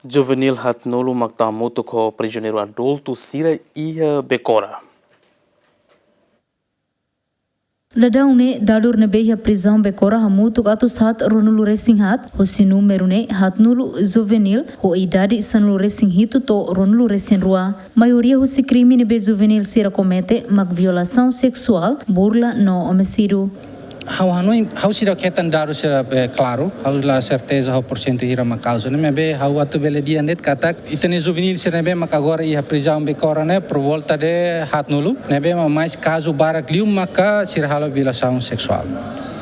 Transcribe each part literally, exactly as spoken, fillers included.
Juvenil haatnulu mak tama hamutuk ho prizioneiru adultu sira iha Becora. Daudaun ne'e, dadus ne'ebé iha prizaun Becora hamutuk atus haat ruanulu resin haat, husi númeru ne'e haatnulu juvenil ho idade sanulu resin hitu to'o ruanulu resin rua. Maioria husi krime ne'ebé juvenil sira komete mak violasaun seksuál, burla no omisídiu. Ha'u hanoin, ha'u seidauk hetan dadus sira, eh, klaru, ha'u la serteza ho porsentu hira mak kauzu ne'e, maibé ha'u atu bele dehan de'it katak ita-nia juvenil sira ne'ebé mak agora iha prizaun Becora ne'e por volta de haatnulu, ne'ebé mak mais kauzu barak liu maka sira halo violasaun seksuál,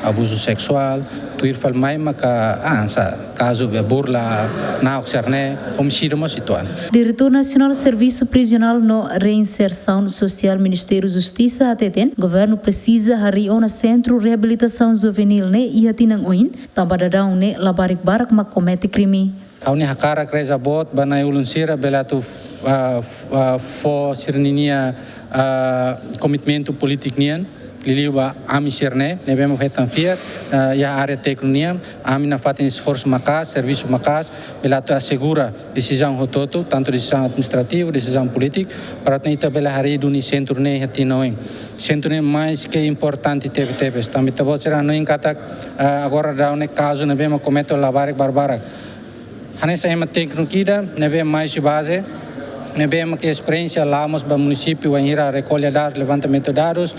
abuzu seksuál, tuir fali mai maka, ah, sá, kauzu be burla, na'ok sira-ne'e, omisídiu mós uitoan. Diretór Nasionál Servisu Prizionál no Reinsersaun Sosiál, Ministériu Justisa hateten, governu presiza harii ona sentru reabilitasaun juvenil ne'e iha tinan oin, tanba daudaun ne'e labarik barak mak komete krime. Ha'u-nia hakarak reza boot ba na'i-ulun sira bele atu, ah, f-, ah, fó sira-ninia, ah, komitmentu polítiku nian, liuliu ba ami sira-ne'e, ne'ebé mak hetan fiar, ah, iha área tékniku nian, ami nafatin esforsu maka'as, servisu maka'as, bele atu asegura desizaun hotu-hotu, tantu desizaun administrativu, desizaun polítiku, para atu ita bele harii duni sentru ne'e iha tinan oin. Sentru ne'e mais ke importante tebe-tebes. Tanba ita-boot sira hanoin katak, ah, agora daudaun ne'e kauzu ne'ebé mak komete labarik barbarak. Hanesan ema tékniku ida, ne'ebé mai husi baze, ne'ebé mak esperiénsia la'o mós ba munisípiu, wainhira rekolla dadus, levantamentu dadus,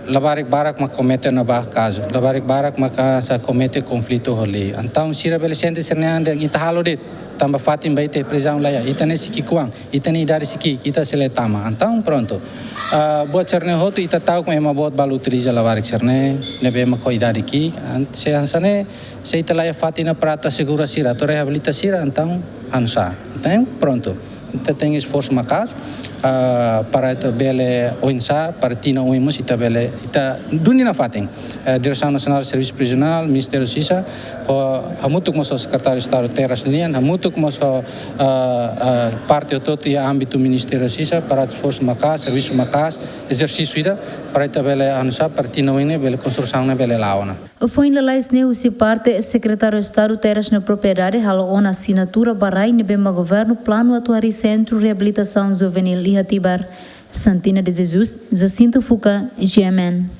labarik barak mak komete ne'ebá kauzu, labarik barak mak, ah, sá, komete konflitu ho lei. Entaun, sira bele sente sira-nia an dehan ita halo de'it, tanba fatin ba ita iha prizaun laiha, ita ne'e sei ki'ik-oan, ita-nia idade sei ki'ik, ita sei la tama. Entaun, prontu. Ah, buat sira-ne'e hotu ita ta'uk ema boot balu utiliza labarik sira-ne'e, ne'ebé mak ho idade ki'ik, an-, se hanesan ne'e, se ita la iha fatin ida para atu asegura sira, atu reabilita sira, entaun, oinsá. Entaun, prontu. Ita tenke esforsu maka'as, ah, para ita bele oinsá, para tinan oin mós ita bele, ita duni nafatin. Eh, Diresaun Nasionál Servisu Prizionál, Ministériu Justisa, ho, hamutuk mós ho Sekretáriu Estadu Terras nian, hamutuk mós ho, ah, ah, parte hotu-hotu iha ámbitu Ministériu Justisa, para esforsu maka'as, servisu maka'as, ezersísiu ida, para ita bele oinsá, para tinan oin ne'e bele konstrusaun ne'e bele la'o ona. Foin lalais ne'e husi parte Sekretáriu Estadu Terras no Propriedade halo ona asinatura ba rai ne'ebé mak governu planu atu harii sentru reabilitasaun juvenil iha Tibar. Santina de Jesus, Jacinto Fuca, G M N.